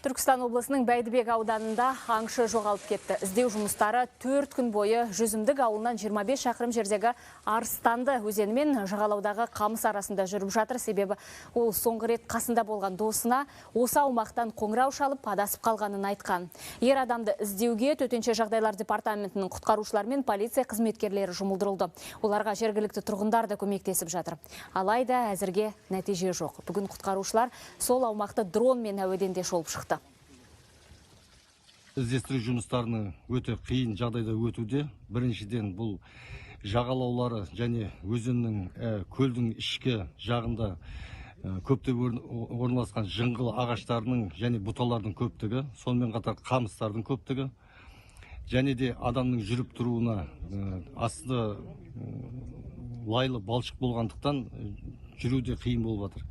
Түркістан облысының Бәйдібек ауданында аңшы жоғалып кетті. Іздеу жұмыстары 4 күн бойы Жүзімдік ауылынан 25 шақырым жердегі Арыстанды өзенімен жағалаудағы қамыс арасында жүріп жатыр. Себебі ол соңғы рет қасында болған досына осы аумақтан қоңырау шалып, адасып қалғанын айтқан. Ер адамды іздеуге Төтенше жағдайлар департаментінің құтқарушылары мен полиция қызметкерлері жұмылдырылды. Оларға жергілікті тұрғындар да көмектесіп жатыр. Алайда әзірге нәтиже жоқ. Бүгін құтқарушылар сол аумақты дронмен әуеден де шолып шықты. Іздестіру жұмыстарының өте қиын жағдайда өтуде. Біріншіден, бұл жағалаулары және өзеннің, көлдің ішкі жағында көптеп орналасқан жыңғыл ағаштарының және бұталардың көптігі, сонымен қатар қамыстардың көптігі және де адамның жүріп тұруына асты лайлы балшық болғандықтан, жүру де қиын болып жатыр.